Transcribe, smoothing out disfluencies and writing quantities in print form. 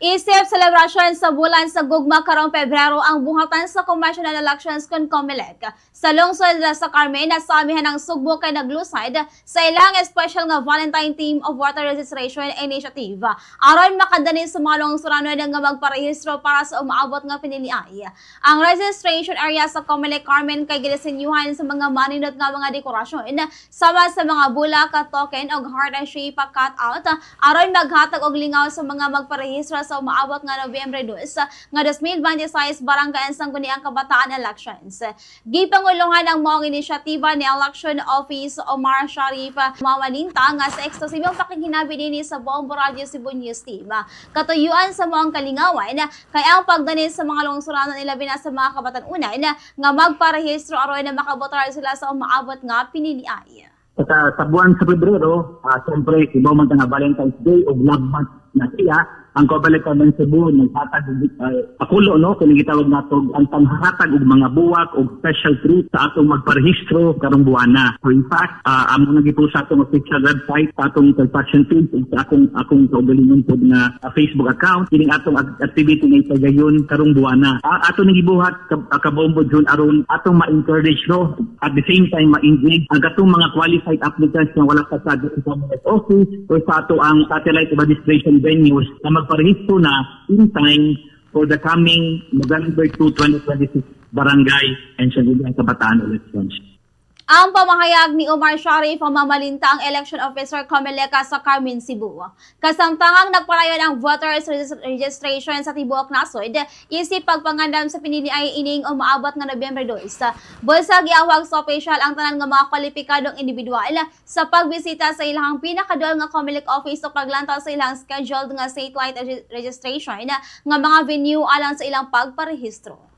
Isip selebrasyon sa bulan sa gugma karong Pebrero ang buhatan sa Commission on Elections kon COMELEC. Sa lungsod sa Carmen sa amihan ng Sugbo kay naglusad sa ilang special nga Valentine Theme of Voter Registration Initiative aron makadani sa mga lungsuranon nga magparehistro para sa umaabot nga piniliay. Ang registration area sa COMELEC Carmen kay gidisenyuhan sa mga maninot nga mga dekorasyon sama sa mga bulak, token og heart and shape cut out aron maghatag og lingaw sa mga magparehistro sa umaabot nga Nobyembre 2 nga 2026 barangay ang Sangguniang Kabataan elections. Gipanguluhan ang maong inisyatiba ni Election Officer Omar Sharif Mamalinta nga sa eksklusibong pakighinabi dinhi sa Bombo Radyo Cebu News Team. Katuyuan sa maong kalingawan kay ang pagdani sa mga lungsuranon, ilabi na sa mga kabatan-unan, nga magparehistro aron na makabotar sila sa umaabot nga piniliay. Sa buwan sa Pebrero, siyempre, ibaw man ta nga Valentine's Day o Love Month na siya, ang Comelec Carmen Cebu naghatag og pakulo, no, kini gitawag nato ang panghatag og mga buwak og special treat sa atong magparehistro karong buwana. So in fact, amo na gipost sa atong official website, sa atong transaction page ug sa akong kaugalingon pod nga Facebook account kining atong activity nga ipagayon karong buwana. Ato ning gibuhat kabombo June aron atong ma-encourage, no, at the same time ma-engage ang katong mga qualified applicants nga wala pa sa government office or sa ato ang satellite registration venues na magparehistro na in time for the coming November 2, 2026 barangay and Sangguniang Kabataan elections. Ang pamahayag ni Omar Sharif ang mamalinta ang election officer Comelec sa Carmen, Cebu. Kasamtangang nagparayon ang voters registration sa tibuok nasod, isip pagpangandam sa pinili ay ining umaabot nga Nobyembre 2. Bulsa giawhag sa official ang tanan nga mga kwalipikadong individual sa pagbisita sa ilang pinakaduol nga Comelec office o paglantaw sa ilang scheduled nga satellite registration nga mga venue alang sa ilang pagparehistro.